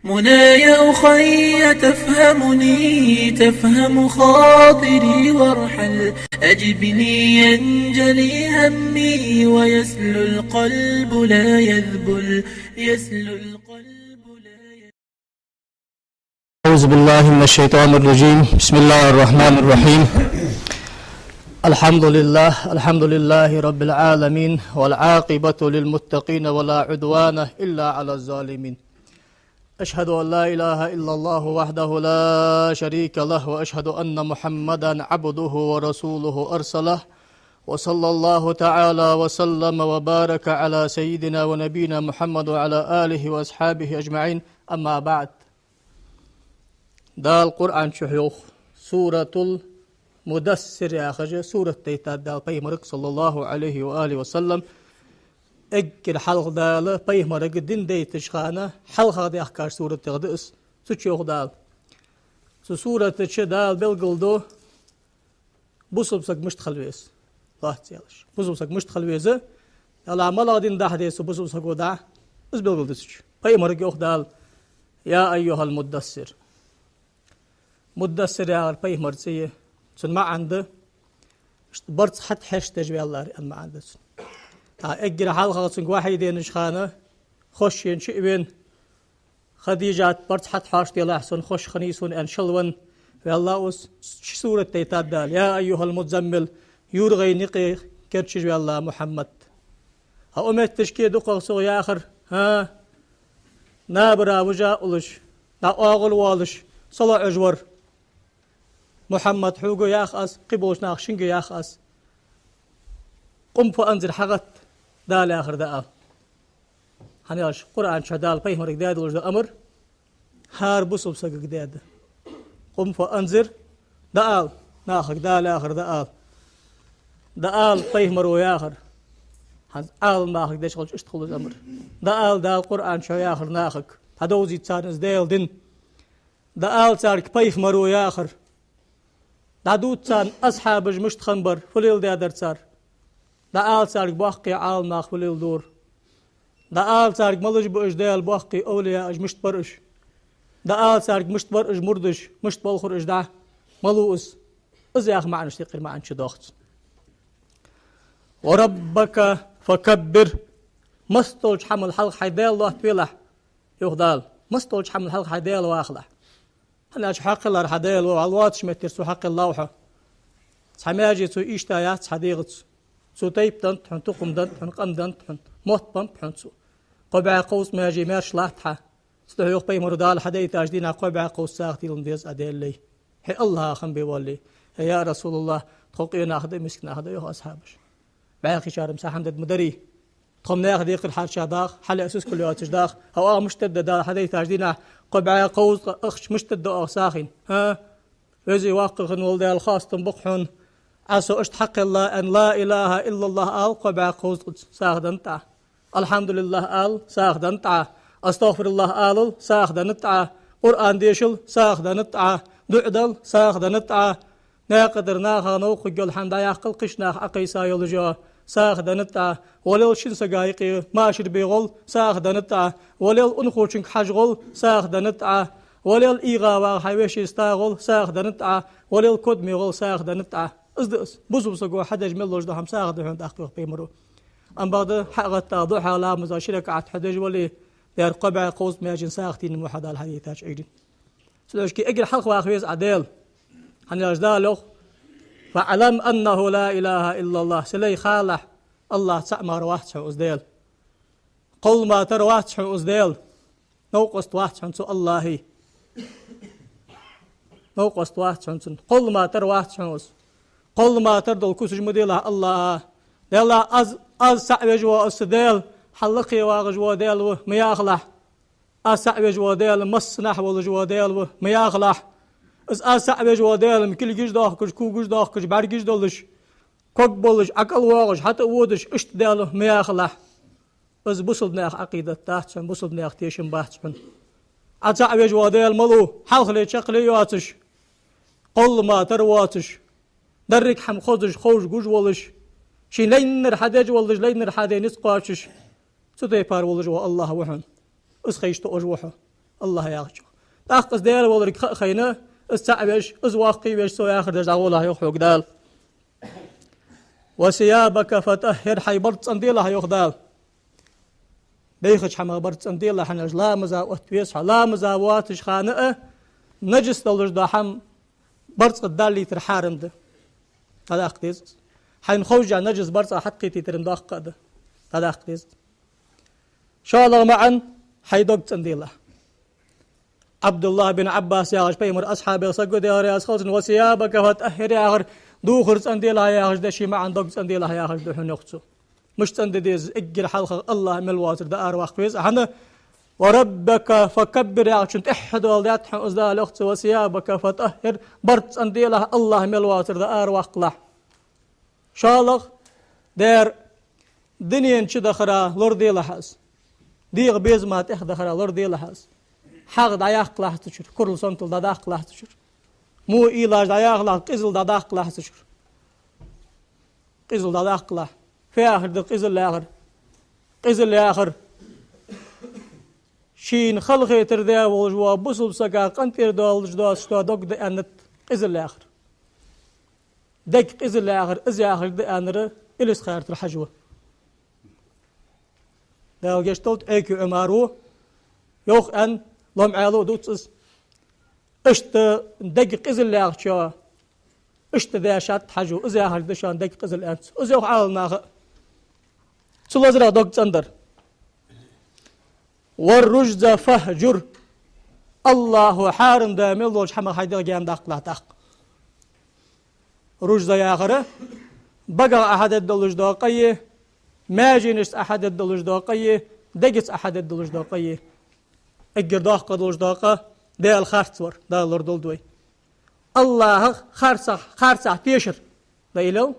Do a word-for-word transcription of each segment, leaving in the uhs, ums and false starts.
منى يا أخي تفهمني، تفهم خاطري وارحل، أجبني ينجلي همي ويسلو القلب لا يذبل، يسلو القلب لا يذبل. أعوذ بالله من الشيطان الرجيم. بسم الله الرحمن الرحيم. الحمد لله، الحمد لله رب العالمين، والعاقبة للمتقين ولا عدوان إلا على الظالمين. أشهد أن لا إله إلا الله وحده لا شريك له، وأشهد أن محمدا عبده ورسوله أرسله، وصلى الله تعالى وسلم وبارك على سيدنا ونبينا محمد وعلى آله وأصحابه أجمعين. أما بعد. Дала Къуръан чу йоах, Суратул Мудассир яхаш сурат дайтад Дала пайхамарга, صلى الله عليه وآله وسلم. Эггара хьалха Дала пайхамарга дин дайтача хана хьалха даьхкача суратех да из. Цу чу йоах Дала. Цу сурата чу Дала белгалду бусалба саг мишта хила веза. Лоацца ялаш. Бусалба саг мишта хила веза. Дала малагӀа дин дахьа деза цу бусалба саго дӀа. Из белгалду цу чу. Пайхамарга йоах Дала: يا أيها المدثر. Мудассир яхар пайхамара цӀи я. Цун маӀан да: барзкъа хьатӀахьежаш ваьлар, аьнна маӀан да цун. ТӀаккха эггара хьалха цунга вахьий денача хана, хоза шийна чу а вена, Хадижат, барзкъа хьатӀахьош делахь, сона хоза хиннай сона, аьнна, шелвенна ваьлла из. Ши сурат дайтад Дала: يا أيها المزمل, юргӀай никъ керчаш ваьлла Мухьаммад. ХӀаьта укх метташка дукхагӀа цо яхар, хӀа, набара вижа уллаш, дӀа оагӀув волаш, салоӀаш вар. Мухьаммад, хьога ях аз, кхыболча наха шинга ях аз: قم فأنذر, хьагӀатта, Дала яхар дӀаала. ХӀана аьлча Къуръан чу Дала пайхамарга даь долаш да амар, хӀара бусалба сагага даь да. قم فأنذر, дӀаала, нахага Дала яхар дӀаала. ДӀаала пайхамаро яхар. ХӀанз Ӏалам нахага деш хилча иштта хул из амар. ДӀаала Дала Къуръан чу яхар нахага. Хьадовзийта царна из Даьла дин. ДӀаала царга пайхамаро яхар. ДӀадувца царна асхьабаш мишта хиннабар, фу леладаьдар цар. ДӀаала царга боккхий Ӏалам нах фу леладора. ДӀаала царга малаш ба уж Даьла боккхий овлияаш, мишта бар уж. ДӀаала царга мишта бар уж мурдаш, мишта болхар уж дӀа. Малув из? Из яха маӀанаш тӀехьара маӀан чу доагӀа цун. وربك فكبر. Массадолча хӀамал хьалха хьай Даьла лоаттавелахь, йоах Дала. Массадолча хӀамал хьалха хьай Даьла вахалахь. ХӀана аьлча хьакхеллар хьа Даьла ва, вӀалла воацача меттера цо хьакхеллав хьо. Цхьа маьже цо ийшта яц хьа дегӀаца. Цо тайпа даннад хьона, тукхам даннад хьона, къам даннад хьона, мотт баннаб хьона цо. Кхо бӀаь кховзткъа маьже маьрша латт хьа. Цудухьа йоах пайхамаро: Дала хьадайтача дийнахьа кхо бӀаь кховзткъа сагӀа тилам деза Ӏа Даьллай, хье АллахӀа хам бе вале. Я Расулаллах, тхо къе нах да, миска нах да, йоах асхьабаша. БӀаьхийчар-м сахьан дад ма дарий. Тхо-м наьха декхар хьарча даха, хьалъяь сискал йоацаш даха. ХӀаьта оаха мишта дергда Дала хьадайтача дийнахьа кхо бӀаь кховзткъа ахча, мишта дергда оаха сагӀийна? ХӀа? Веза-воккха хинна вола Даьла, хоастам ба-кх хьона. Ӏа со иштта хьакхелла, аьнна, لا إله إلا الله ала, кхо бӀаь кховзткъа сагӀа даннад Ӏа. الحمد لله ала, сагӀа даннад Ӏа. أستغفر الله алал, сагӀа даннад Ӏа. Къуръан дешал, сагӀа даннад Ӏа. ДуӀа дал, сагӀа даннад Ӏа. Наькъа тӀара наха новкъа хургйола хӀама дӀаяккхал, кхыча наха Ӏокхайса йолаш йола сагӀа даннад Ӏа. Валел шин сага юкъе машар бе гӀол, сагӀа даннад Ӏа. Валел унахочунга хьажа гӀол, сагӀа даннад Ӏа. Валел ийгӀа вагӀа хьай вешийца стагӀа гӀол, сагӀа даннад Ӏа. Валел кодаме гӀол, сагӀа даннад Ӏа. Из да из. Бусалба саго хьадеш мел долаш дола хӀама сагӀа да хьона тӀаккха, йоах пайхамаро. Ам бакъда хьа а гӀатта духьа ламаза ши ракаӀат хьадеш вале, дера кхо бӀаь кховзткъа маьжен сагӀа тийна мо хьа Дала хьадайтача Ӏуйрийна. Цудухьа эггара хьалха ваха веза Ӏа Даьла. ХӀана аьлча Дала йоах: فاعلم أنه لا إله إلا الله. Се лай, халахь, АллахӀ цаӀ мара вац хьона из Даьла. Кхоллама тара вац хьона из Даьла. Новкъост вац хьона цу АллахӀий. Новкъост вац хьона цун. Кхоллама тара вац хьона из. Кхоллама тара дола куцаш ма делахь АллахӀа. Даьла, аз, аз цаӀ веш вола из са Даьла, хьа лакхе вагӀаш вола Даьла ва, ма яхалахь. Аз цаӀ веш вола Даьла, массанахьа волаш вола Даьла ва, ма яхалахь. Из аз цаӀ веш вола Даьла-м кулгаш доахкаш, когаш доахкаш, бӀаргаш долаш, ког болаш, ӀокӀалвоагӀаш, хьатӀа а водаш, иштта Даьла ва, ма яхалахь. Из бусалба наьха Ӏакъидат дац хьона, бусалба наьха тешам бац хьона. Ӏа цаӀ веш вола Даьла малув, хьалхале, чаккхале йоацаш, кхоллама тара воацаш, деррига хӀама хозаш, ховш, гуш волаш, ший лайнар хьадеш волаш, лайнар хьаде низ кхоачаш, цу тайпара волаш вола АллахӀ ва хьона. Из хайша тоъаш ва хьо. АллахӀ яхачох. ТӀаккха из Даьла волга ха а хайна, из цаӀ веш, из воккха веш, цо яхар деш дӀагӀолахь, йоах хьога Дала. «وثيابك فطهر», хьай барзкъа цӀенделахь, йоах Дала. Бейхача хӀамах барзкъа цӀенделахь, хӀана аьлча ламаза отта веза хьо, ламаза воацача хана а нажас долаш дола хӀама барзкъа далийтар хьарам да. ДӀадаккха деза из. Хьайна ховш нажас барзкъа хьакхийтийтар-м доккха а да. ДӀадаккха деза из. ШоллагӀа маӀан: хьай дог цӀенделахь. ӀабдуллахӀ бин Ӏаббас яхаш пайхамара асхьабех саг ва, Даьла раьза хилва цунна: «وثيابك فطهر» яхар, духар цӀенделахь яхаш да, ший маӀан дог цӀенделахь яхаш да хьона, йоах цо. Мишта цӀенде деза? Эггара хьалха АллахӀ мел воацар дӀаараваккха веза. ХӀана: «وربك فكبر» яхачун тӀехьа доаладаьд хьона из Дала, йоах цо: «وثيابك فطهر», барзкъа цӀенделахь, АллахӀ мел воацар дӀаараваккхалахь. ШоллагӀа: дера, дунен чу дахара лораделахь из. ДегӀа безама тӀех дахара лораделахь из. ХьагӀ дӀаяккхалахь цу чура, курал, сонтал дӀадаккхалахь цу чура. Во уйлаш дӀаяхалахь, къизал дӀадаккхалахь цу чура. Къизал дӀадаккхалахь. Фу яхар да къизал яхар? Къизал яхар шийна халахетар даь волаш вола бусалба сага къинтӀера долаш доацаш дола дог да аьннад къизал яхар. Дег къизал яхар из яхар да аьннар Илисха-Юртара Хьажа ва. Дала гешт долда, Ӏекий Ӏумар ва, йоах аьнна, ломхӀало а дувц из. Иштта дег къизал яхачоа иштта дешад Хьажо, из яхар да шоана дег къизал аьнна цо. Из йоах Ӏаламнаха. Цу лазарах дог цӀендар. «والرجز فاهجر». АллахӀа хьарам даь мел долча хӀамах хьай дегӀ гаьна даккхалахь тӀаккха. Ружза яхар багах Ӏа хьадергдолаш дола къа е, маьженашца Ӏа хьадергдолаш дола къа е, дегаца Ӏа хьадергдолаш дола къа е. Эггара доккха долаш дола къа Даьла харцвар, Дала лорадолда вай. АллахӀах харцахь, харцахь тешар. Дайла,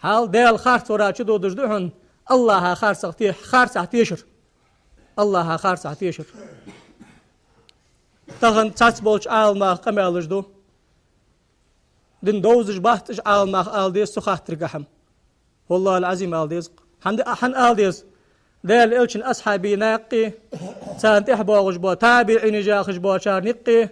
хьал Даьла харцвара чудодаш да хьона АллахӀа харцахь те-, харцахь тешар. АллахӀа харцахь тешар. Тахан цхьацца болча Ӏаламнаха къамаьлаш ду. Дин довзаш бац уж Ӏаламнах ала деза цу хаттаргахьа-м. ВаллахӀил-Ӏазим, ала деза. ХӀана, хӀана ала деза? Даьла Элчан асхьабий наькъий, царна тӀехьа боагӀаш бола табиӀинаш яхаш болчар никъий,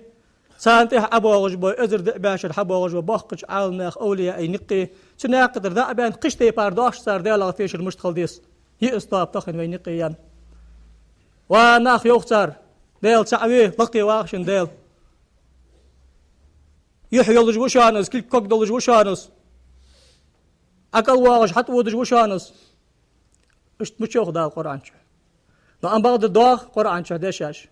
царна тӀехьа ӀобоагӀаш бола эзар диъ бӀаь шера хьабоагӀаш бола боккхача Ӏаламнаьха, овлияий никъий, цу наькъа тӀара дӀа а баьнна, кхыча тайпара доахаш цар Даьлах тешар мишта хила деза. Йиъ тоаба тахан вай никъий яьнна. Ва нах, йоах цар, Даьла цаӀ ва, лакхе вагӀа шун Даьла. Юхь йолаш ва шоана из, кулг ког долаш ва шоана из. ӀокӀалвоагӀаш хьатӀаводаш ва шоана из. Иштта мича йоах Дала Къуръан чу? Но ам бакъда доагӀа Къуръан чу дешаш: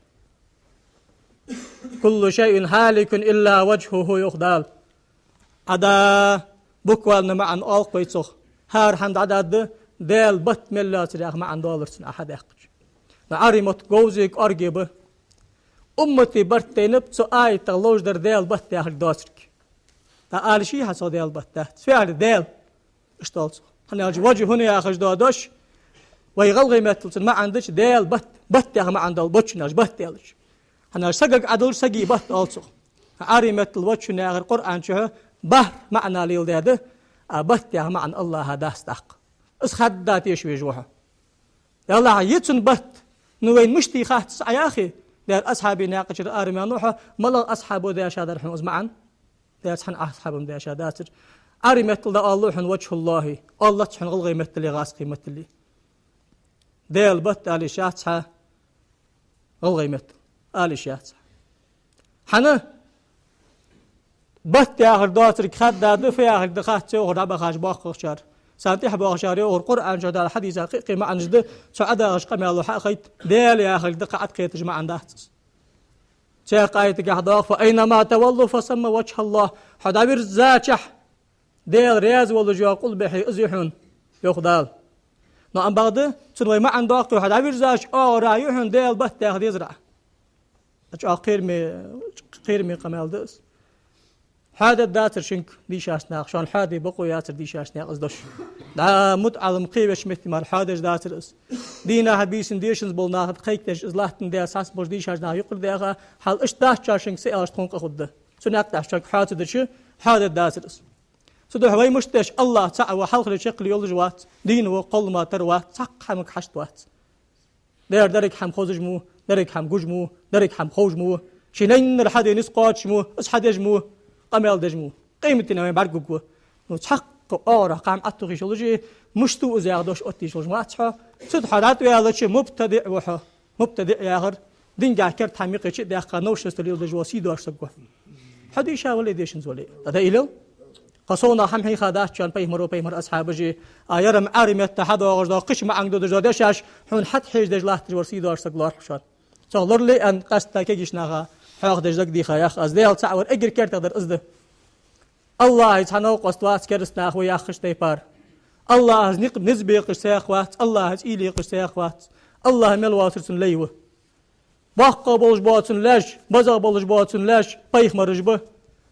«كل شيء هالك إلا وجهه», йоах Дала. Ӏа да, буквально маӀан оал-кх вай цох. ХӀара хӀама дӀадаргда, Даьла барт мел йоацар яха маӀан долар цун Ӏа хьадаьккхача. Но Ӏарбий мотт говза, кӀоарга ба. Уммата барт тайнаб цу аятах ловш дар Даьла барт яхилга доацилга. ТӀа ала йиш йий хьа цох Даьла барт дац? Цу яхилга Даьла. Иштта оал цох. ХӀана аьлча «وجه» яхаш дола дош, вай гӀалгӀай меттала цун маӀан дича, Даьла барт, барт яха маӀан дола, боччун аьлча, барт аьлча. ХӀана аьлча сагага Ӏа дуллаш сага барт оал цох. Ӏарбий меттала «وجه» яхар Къуръан чу барт маӀан леладаьд, а барт яха маӀан АллахӀа дац тӀаккха. Из хадда теш везаш ва хьо. Яллахь, я цун барт, ну вайна мишта хац из Ӏа яхе, дера асхьабий наькъа чура араваьнна ва хьо, малагӀа асхьабо дешадар хьона из маӀан? Дера цхьан асхьабо-м дешадацар. Ӏарбий меттала дӀаоал хьона «وجه الله», оалац хьона гӀалгӀай меттала, гӀазкхий меттала. Даьла барт ала йиш яц хьа гӀалгӀай меттала, ала йиш яц хьа. ХӀана? Барт яхар доацилга хадда да, фу яхилга да хац, йоахар дӀабахача боккхагӀчар. Царна тӀехьа боагӀачар йоахар, Къуръан чу, Дала хьадиса кхы-кхы маӀанаш да, цу Ӏа дагӀача къамаьло хьа а хайт, Даьла яхилга да кхы Ӏа тӀакхеташ маӀан дац из. Цхьаькха аятагахь доагӀа: «فأينما تولوا فثم وجه الله». Хьо дӀавирзачахь, Даьла раьза волаш йола къулбехьа из я хьона, йоах Дала. Но ам бакъда, цун вай маӀан доаккхе, хьо дӀавирзача оагӀорахьа я хьона Даьла барт яха дезар Ӏа. ЧӀоагӀа кхераме, кхераме къамаьл да из. Хьоадергдацар шуга дийшача наха, шоана хьоаде бокъо яцар дийшача наха из дош. ДӀа мутаӀалим кхевеш метте мара хьоадеш дацар из. Дийнахьа, бийсанна дешанза бола нах кхайкадеш из латтандаь, цхьацца болча дийшача наха юкъера даьха, хьал иштта дац шоана шуга са аьлча тхона къа хургда. Цу наькъа тӀа шоана хьоаца дича, хьоадергдацар из. Цудухьа вай мишта деш, АллахӀ цаӀ ва, хьалхале чаккхале йолаш вац, дийна ва, кхоллама тара вац, цхьаккха хӀамага хьашт вац. Дера деррига хӀама хозаш мо, Деррига хӀама гуш мо, деррига хӀама ховш мо, ший наьнара хьаде низ кхоачаш мо, из хьадеш мо, къамаьл деш мо. Къематдийнахьа вайна бӀаргагургва. Ну, цхьаккха оагӀорахьа кхы хӀама Ӏотохаш йолаш, мишта ва из яха дош оттаеш волаш ма вац хьо. Цу тӀа хьо дӀатӀаваьлча, мубтадиӀ ва хьо. МубтадиӀ яхар, динагахьа керда хӀама юкъе чу а даьккха, новшество леладеш вола сий доацарг ва. Хьо дийша вале, дешанза вале. ТӀаккха да илел? Кхы совнагӀа хӀама хьийха дац шоана пайхамаро, пайхамара асхьабаша, а, яр-м Ӏаьрий метта хьадоагӀаш дола, кхыча маӀан додаш дола дешаш, хьона хьатӀахьежадеш латташ вар сий доацарг лоархӀ шоана. Цох лорале аьнна, къаьстта кагийча наха хьоахадеш дагадеха, яхаш аз. Даьла цаӀ вар эггара кертагӀдар из да. АллахӀаца хьа новкъост вац кераста нах ва яхача тайпара. АллахӀаца никъ-, низ бекъаш цхьаккха вац, АллахӀаца уйла екъаш цхьаккха вац. АллахӀ мел воацар цун лай ва. Боккха болаш бола цун лаьш, базагӀа болаш бола цун лаьш пайхамараш ба.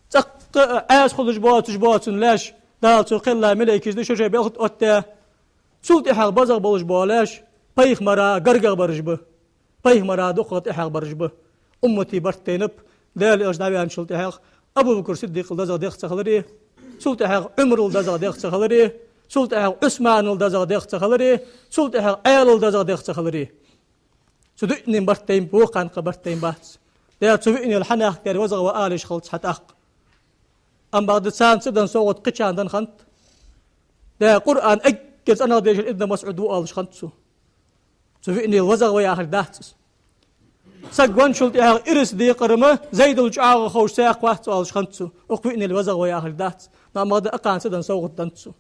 ЦӀаккха а Ӏаьса хулаш боацаш бола цун лаьш, Дала цо кхелла малейкаш да шо-шоай белхат оттадаь. Цул тӀехьагӀа базагӀа болаш бола лаьш пайхамара гаргагӀа бараш ба. Пайхамара дукхагӀа тӀехьагӀа бараш ба. Уммата барт тайнаб, Даьла Элча дӀаваьнначул тӀехьагӀа Абу-Бакр Сиддикъал дезагӀа дегӀ ца хилари, цул тӀехьагӀа Ӏумарал дезагӀа дегӀ ца хилари, цул тӀехьагӀа Ӏусманал дезагӀа дегӀ ца хилари, цул тӀехьагӀа Ӏаьлал дезагӀа дегӀ ца хилари. Цу дуӀанна барт тайнаб, вокханна кхы барт тайнабац. Даьла цу виънел хьанехк дар везагӀа ва алаш хилац хьа тӀаккха. Амма бакъда царна ца даь совгӀат кхычарна даь хиннад. Даьла Къуръан эггара цӀенагӀа дешар Ибн МасӀуд ва оалаш хиннад цо. Цу виънел везагӀа ва яхилга дац из. Саг венначул тӀехьагӀа ирс декъар-м Зайдал чӀоагӀа ховш цхьаккха вац оалаш хиннад цо. Укх виънел везагӀа ва яхилга дац. Но амма бакъда акхарна ца даь совгӀат деннад цо.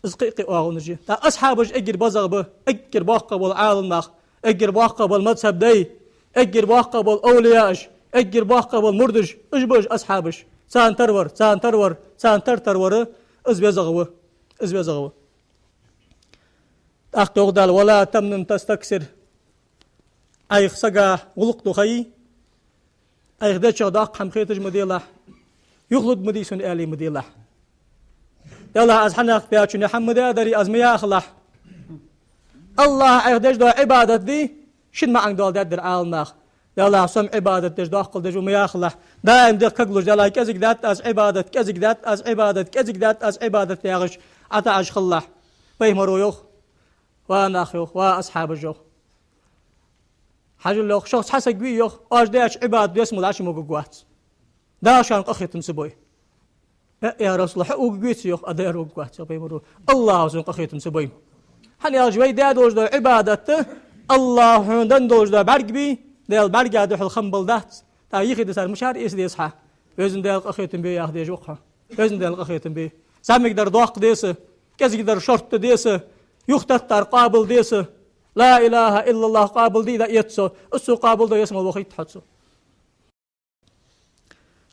Из кхы а кхы а оагӀонаш я. ТӀаккха асхьабаш эггара базагӀа ба, эггара боккха бола Ӏаламнах, эггара боккха бола мазхӀаб дай, эггара боккха бола овлияаш, эггара боккха бола мурдаш, уж ба уж асхьабаш. Царна тара вар, царна тара вар, царна тара-тара вар, из везагӀа ва, из везагӀа ва. ТӀаккха йоах Дала: «ولا تمنن تستكثر». Ӏайха сага гӀулакх дукха хиле, Ӏайха дечох доккха хӀама хеташ ма делахь, юхалургда ма дий сона аьле ма делахь. Делахь аз хьанехк даьчун хӀама ма даьдарий аз ма яхалахь. АллахӀа Ӏайха деш дола Ӏибадат дий, шин маӀан дола даьдар Ӏаламнаха. Делахь со-м Ӏибадат деш доккхал деш ва ма яхалахь. Даим дегӀ каглуш, Делахь кӀезига даьд аз Ӏибадат, кӀезига даьд аз Ӏибадат, кӀезига даьд аз Ӏибадат яхаш, ӀотаӀаш хилалахь. Пайхамаро йоах: «Ва нах, — йоах, — ва асхьабаш, — йоах. Хьажал, — йоах, — шох цхьа саг вий, — йоах, — оаш даьча Ӏибадата деза ма лаьш вугаргвац. Дала шоана къахетам ца бой». «Э, я РасулаллахӀ, хьо вугаргвеций? — йоах. — А, дера вугаргвац, — йоах пайхамаро. — АллахӀа цунна къахетам ца бой». ХӀана аьлча вай даь долаш дола Ӏибадат, АллахӀа хьона денна долаш дола бӀарг бий, Даьла бӀарга духьал хам бала дац. ТӀаккха йихида цар мишта эца деза хьа? Везан Даьла къахетам бе яха дезаш ва-кх хьо. Везан Даьла къахетам бе. ЗӀамига дар доккха деза, кӀезига дар шортта деза, юхатеттар къоабал деза. Ла илахӀа иллаллахӀ къоабал дий, да эца цо. Из цо къоабал ду, ялсмала вохийт хьо цо.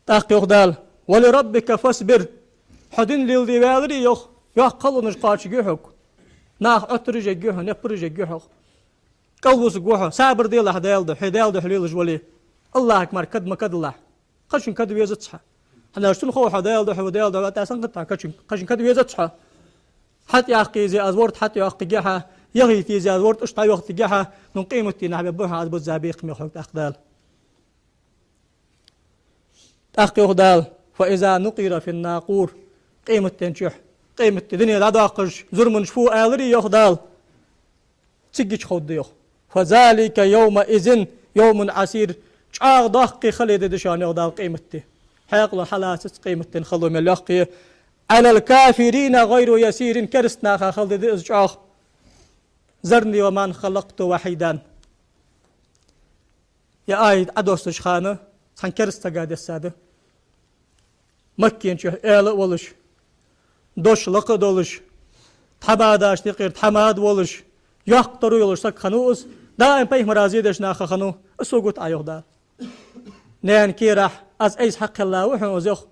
ТӀаккха йоах Дала: «ولربك فاصبر». Хьо дин леладе ваьларе, йоах, йоккха халонаш кхоачаргья хьога. Наха Ӏоттараш ергья хьона, неппараш ергья хьога. КӀалвусаргва хьо, сабар делахь Даьла духьа, хье Даьла духьа лелаш вале. АллахӀага мара кад ма кадалахь. Кхычунга кад везац хьа. ХӀана аьлча цунна хов хьо Даьла духьа ва, Даьла духьа ва, тӀаккха санна хиннад хьа кхычунга, кхычунга кад везац хьа. ХьатӀаяккха еза аз ворта хьатӀайоаккхаргья хьа, яхийта еза аз ворта иштта хьайохийтаргья хьа, ну къематдийнахьа бе баха аз бузза бекхаме хьога тӀаккха Дала. ТӀаккха йоах Дала: «فإذا نقر في الناقور». Къематден чухь, къематди дуне дӀадоаккхаш, зурманаш фу аьларе, йоах Дала, цигга чу ховргда, йоах. «فذلك يومئذ يوم عسير». ЧӀоагӀа доккха хала ди да шоана, йоах Дала, къематди. Хьаькъало хьаллацац къематден хало мел йоккха я. «على الكافرين غير يسير». Кераста наха хала ди да из чӀоагӀа. «ذرني ومن خلقت وحيدا». Ер аят Ӏодоссача хана цхьан кераста сага дессад. Маккан чухь аьла а волаш, дош лакха а долаш, тхьамадашта юкъера тхьамада волаш, йоккха таро йолаш саг хиннав из, даим пайхамара зе деш нах хиннав, из сога гуттара а, йоах Дала. Наьна кийрахь аз айса хьакхелла ва хьона из, йоах.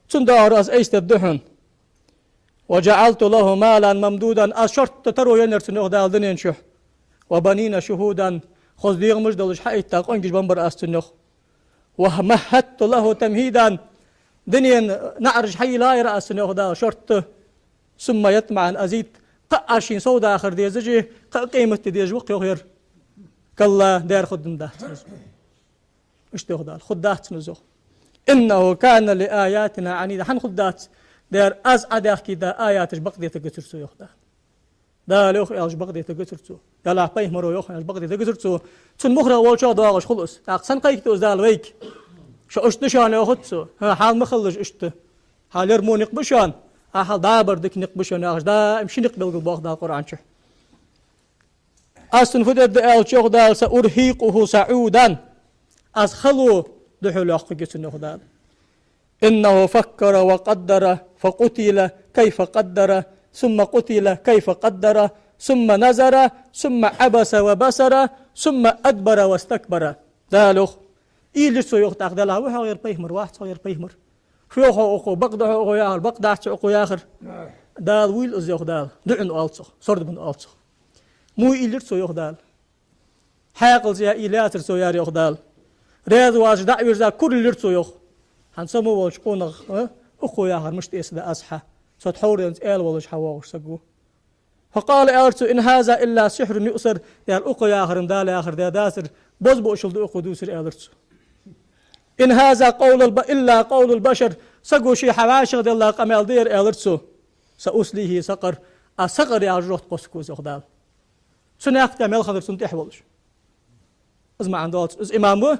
Цунна доагӀар аз айса дергда хьона. «وجعلت له مالا ممدودا». Аз шортта таро еннаяр цунна, йоах Дала, дунен чухь. «وبنين شهودا». Хоза дегӀамаш долаш хьаэтта къонгаш беннабар аз цунна, йоах. «ومهدت له تمهيدا». Дунен наӀараш хьайийлаяр аз цунна, йоах Дала, шортта. «ثم يطمع أن أزيد». Кхы а шийна сов дахар дезаш, кхы а къематди дезаш ва-кх, йоах, ер. «كلا», дера, хургдац цунна из. Иштта йоах Дала, хургдац цунна из, йоах. «إنه كان لآياتنا عنيدا». ХӀана хургдац? Дера, аз Ӏодаьхкийта аяташ бакъдетаргьяцар цо, йоах Дала. Дала йоах аьлча бакъде тагацар цо. Даллахь, пайхамаро йоах аьлча бакъде тагацар цо. Цун мухрагӀа волчох доагӀаш хул из. ТӀаккха сенна кхайкаду из Дала вайга? Шо иштта да шоана, йоахац цо. ХӀа, хьал ма хилалаш иштта. Хьал ер во никъ ба шоана, а хьал дӀа а бар дика никъ ба шоана, яхаш, даим ши никъ белгалбоах Дала Къуръан чу. Аз цунна фу дергда аьлча, йоах Дала: «سأرهقه صعودا». Аз хало духьал йоаккхаргья цунна, йоах Дала. «إنه فكر وقدر فقتل كيف قدر ثم قتل كيف قدر ثم نظر ثم عبس وبسر ثم أدبر واستكبر». Дала йоах, уйла йир цо, йоах, тӀаккха, Даллахь, ва хьогӀ ер пайхамар, вац хьогӀ ер пайхамар. Фу йоах хьо укхо, бакъ да хьо укхо яхар, бакъ дац хьо укхо яхар. Дала вуйла из, йоах Дала, дуӀа оал цох, сардам оал цох. Мо уйла йир цо, йоах Дала. Хьаькъалца яь уйла яцар цо яр, йоах Дала. Раьза воацаш дӀа а вийрза, курал йир цо, йоах. ХӀанз само волча къонахчо, а, укхо яхар мишта эца да аз хьа? Со тхьовра денз аьла волаш хьавоагӀаш саг ва. «فقال», аьлар цо: «إن هذا إلا سحر يؤثر». Дала укхо яхар-м Дала яхар даь дацар, бозбуунчал да укхо дувцар, аьлар цо. «إن هذا قول الب-، إلا قول البشر». Саго ше хьа вӀашагӀделла къамаьл да ер, аьлар цо. «سأصليه سقر». Аз Сакъар яха жожагӀате кхоссаргва из, йоах Дала. Цу наькъа тӀа мел хиннар цунна тӀехьа волаш. Из маӀан долаш, из имам ва,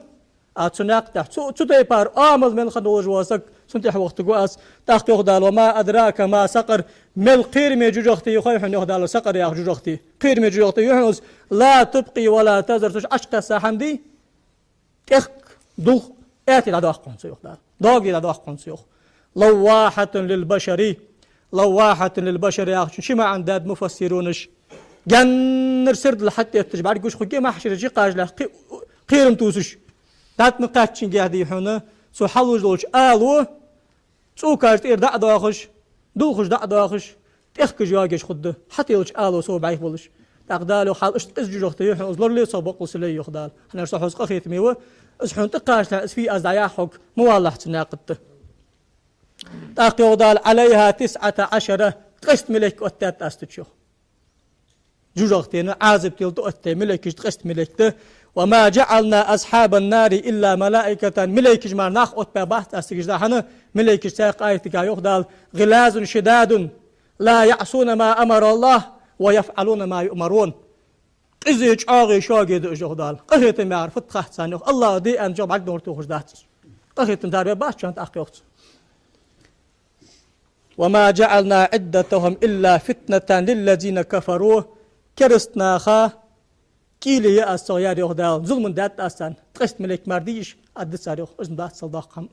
а цу наькъа тӀа, цу, цу тайпара Ӏамал мел хинна волаш вола саг, цунна тӀехьа вахийтаргва аз. ТӀаккха йоах Дала: «وما أدراك ما سقر». Мел кхераме жожагӀате я хой хьона, йоах Дала, Сакъар яха жожагӀате. Кхераме жожагӀате я хьона из: «لا تبقي ولا تذر». Цу чу Ӏочукхесса хӀама дий, тӀехк, дулх, аьтта дӀадоаккх хьона цо, йоах Дала. ДоагӀа дӀадоаккх хьона цо, йоах. «لواحة للبشر». «لواحة للبشر» яхачун ши маӀан даьд муфассирунаша. Гаьннара сердал хьатӀаэтташ бӀаргагуш хургья махьшара жикъажлех кхи-, кхерам тувсаш. ДӀатӀа ма кхаьчча гехьа дий хьона, цо хьалуш долча ало, цӀокаш тӀера дӀа а доахаш, дулхаш дӀа а доахаш, тӀехкаш йоагаш хургда, хьатӀаеллача ало сов бӀайха болаш. ТӀаккха Дала йоах: «Хьал иштта къиза жожагӀате я хьона из, лорале цох бокъонца лай», йоах Дала. ХӀана аьлча со хьоца къахетаме ва, из хьона тӀакхачалехь, из фу я аз дӀаяхьа хьога, ма валалахь цу наькъа тӀа. ТӀаккха йоах Дала: «عليها تسعة عشر». Ткъеста малейк оттадаьд аз цу чу, йоах. ЖожагӀатена Ӏазап тела тӀаоттадаь малейкаш ткъеста малейк да. «وما جعلنا أصحاب النار إلا ملائكة». Малейкаш мара нах оттабаь бац аз цига, из да хьона, малейкаш цхьаькха аятага йоах Дала: «غلاظ شداد لا يعصون ما أمر الله ويفعلون ما يؤمرون». Къиза, чӀоагӀа, шога да уж, йоах Дала. Къахетам яхар фуд хац царна, йоах. АллахӀа де аьнначох бӀаргадовла тохаш дац уж. Къахетам тара бе бац шоана, тӀаккха йоах цо. «وما جعلنا عدتهم إلا فتنة للذين كفروا». Кераста наха кӀийле я аз цох, яр, йоах Дала. Зулам даьд аз царна. Ткъеста малейк мара дийша, аргда цар, йоах. Из ма дац цул доккха хӀама.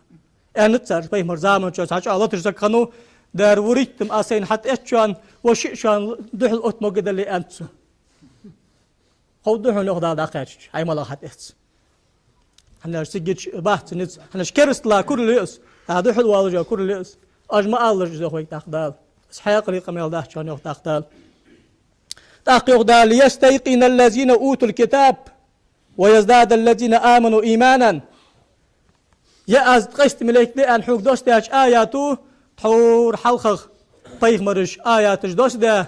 Аьннад цар, пайхамара заман чу цхьа чӀоагӀа латаш саг хиннав: «Дера, вурийтта-м аз сайна хьатӀаэц шоана, ва шиъ шоана духьал отта могаргдале», аьннад цо. Ховргда хьона, йоах Дала, дӀакхаьчача, хьай малагӀа хьатӀаэц. ХӀана аьлча цига чу бац низ, хӀана аьлча керастала курал я из, хьа духьал волаш курал я из. Уж ма алалаш из, йоах вайга тӀаккха Дала. Из хьаькъале къамаьл дац шоана, йоах тӀаккха Дала. ТӀаккха йоах Дала: «ليستيقن الذين أوتوا الكتاب ويزداد الذين آمنوا إيمانا». Е аз ткъеста малейк да аьнна хьога доссадаьча аято, тхьовра хьалхагӀа пайхамараша аяташ доссадаь,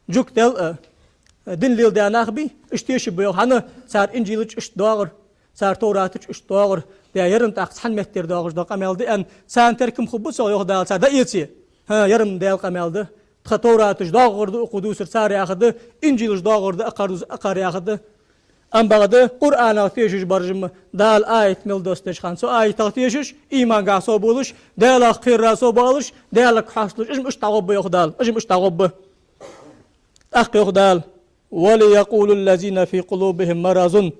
жугтел а, дин леладаь нах бий, уж тешаргба, йоах, хӀана, цар Инжила чу иштта доагӀар, цар Товрата чу иштта доагӀар, де, ер-м тӀаккха цхьан меттера доагӀаш дола къамаьл да аьнна, царна теркам хургба цох, йоах Дала, цар дӀаэце. ХӀа, ер-м Даьла къамаьл да. Тха Товрата чу доагӀар да укхо дувцар, цар яхар да, Инжила чу доагӀар да акхар дувцар, акхар яхар да. Ам бакъда Къуръанах тешаш бараш-м, Дала аят мел доссадеча хана цу аятах тешаш, иманга совбувлаш, Даьлах кхерара совбувлаш, Даьлага хьоасталуш, уж-м иштта дӀагӀоргба, йоах Дала, уж-м иштта дӀагӀоргба. ТӀаккха йоах Дала: «وليقول الذين في قلوبهم مرض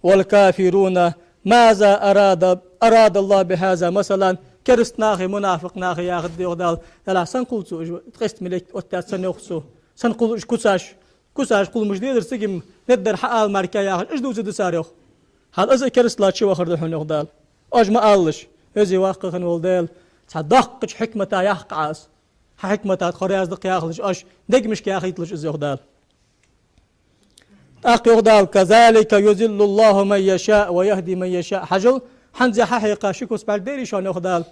والكافرون ماذا أراد، أراد الله بهذا مثلا». Кераста нахеи мунафикъ нахеи яхаргда, йоах Дала: «Даллахь, сенна кхолл цо уж ткъеста малейк оттадаьд, сенна йоах цо? Сенна кхолл уж куцаш? Куцаш кхоллаш ма дезар цига-м, неддар хьаала мара яхаш, уж дувцаргда цар, йоах». Хьал из а керастала чу вахар да хьона, йоах Дала. Уж ма алалаш, веза-воккха хинна вола Даьла цхьа доккхача хьикмата яьккхай Ӏа из. Хьа хьикмата тхо раьза да-кх яхалаш уж, дегашка яхийталаш из, йоах Дала. ТӀаккха йоах Дала: «كذلك يضل الله من يشاء ويهدي من يشاء». Хьажал, хӀанз хьа хьекха ши куц бӀаргадайрий шоана, йоах Дала.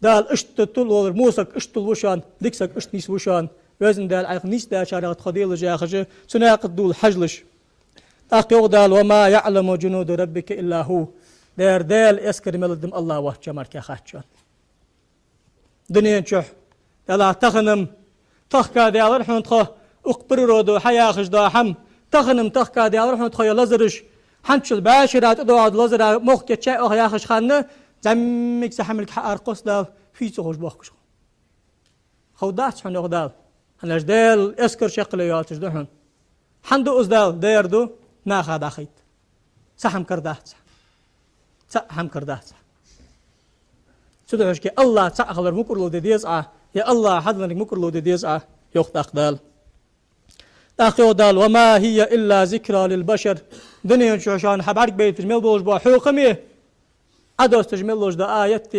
Дала иштта тилла волар, во саг иштта тилла ва шоана, дика саг иштта нийса ва шоана. Везан Дала, Ӏайха нийсдаьчарех тхо делаш, яхаш, цу наькъа тӀа дола хьажалаш. ТӀаккха йоах Дала: «وما يعلم جنود ربك إلا هو». Дера, Даьла эскар мел да-м АллахӀ воацачоа мара хац шоана. Дунен чухь, Даллахь, тахан-м тахка даьлар хьона тхо, Укх природо хьаяхаш дола хӀама, тахан-м тахка даьлар хьона тхо е лазараш, хӀанзчул бӀаь шера тӀадоагӀа лазара мохк кийчъяь оаха яхача хана, зӀамига цхьа хӀамилг хьааркхосс Дала, фий ца ховш боахкаш хов. Ховргдац хьона, йоах Дала. ХӀана аьлча Даьла эскар шеккхе йоацаш да хьона. ХӀана ду из Дала? Дера ду, наха дӀахайта. Цхьа хӀама карадац. Цхьа хӀама карадац. Цудухьа шке АллахӀ цаӀ хилар мукӀарло де деза Ӏа, е АллахӀа хьаденнар мукӀарло де деза Ӏа, йоах тӀаккха Дала. ТӀаккха йоах Дала: «وما هي إلا ذكرى للبشر». Дунен чу шоана хьабӀаргабайташ мел болаш бола хьехам, Ӏодоссаш мел долаш дола аят,